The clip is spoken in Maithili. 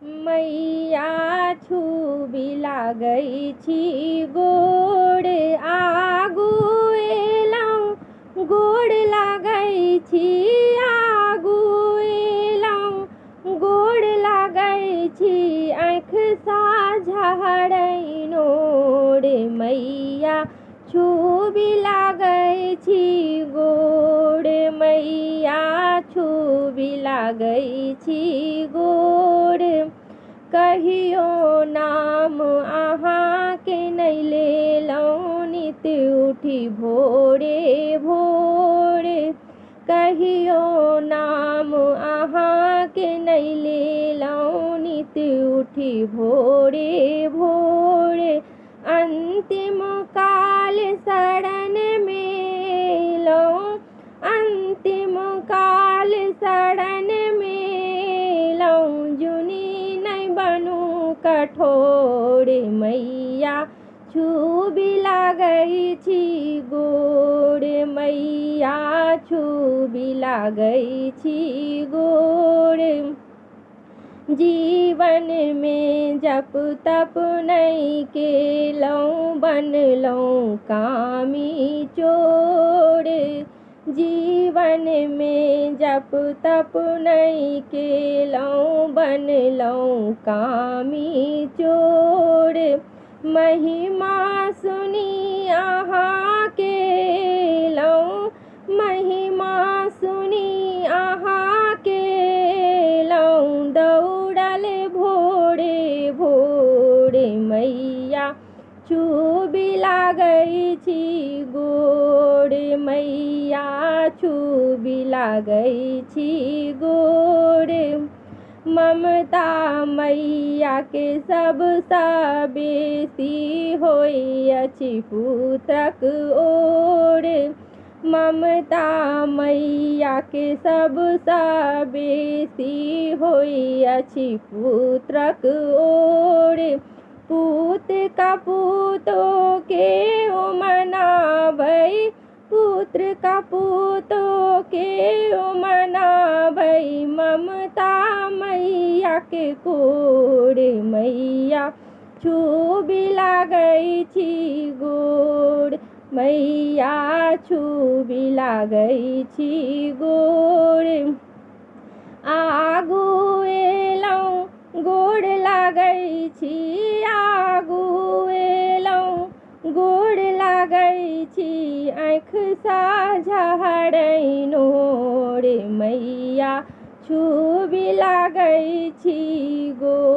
मैया छूबि लागै छी गोड़, आगू एलहुँ गोड़ लागै छी, आगू एलहुँ गोड़ लागै छी, आँखिसँ झहरै नोर मैया छूबि लागै छी गोड़, मैया छूबि लागै छी गोड़। कहियो नाम अहाँके नहि लेलहुँ, नित उठि भोरे भोरे, कहियो नाम अहाँके नहि लेलहुँ, नित उठि भोरे भोरे, अन्तिम काल शरण मे एलहुँ, अन्तिम काल शरण मे एलहुँ, जुनि नहि बनू कठोर मैया छूबि लागै छी गोड़, मैया छूबि लागै छी गोड़। जीवनमे जप तप नहि केलहुँ, बनलहुँ कामी चोर, जीवनमे जप तप नहि केलहुँ, बनलहुँ कामी चोर, महिमा सुनी अहाँके एलहुँ, महिमा सुनी अहाँके एलहुँ, दौड़ल भोरे भोरे मैया छूबि लागै छी गोड़, मैया छूबि लागै छी गोड़। ममता मैया के सबसँ बेसी होइ अछि पुत्रक ओर, ममता मैया के सबसँ बेसी होइ अछि पुत्रक ओर, पूत कपूतो के ओ मनाबै, पुत्र कपूतो के ओ मनाबै, ममता मैया के कोर मैया छूबि लागै छी गोड़, मैया छूबि लागै छी गोड़। आगू एलहुँ गोड़ लागै छी, आगू एलहुँ गोड़ लागै छी, आँखिसँ झहरै नोर मैया छूबि लागै छी गोड़।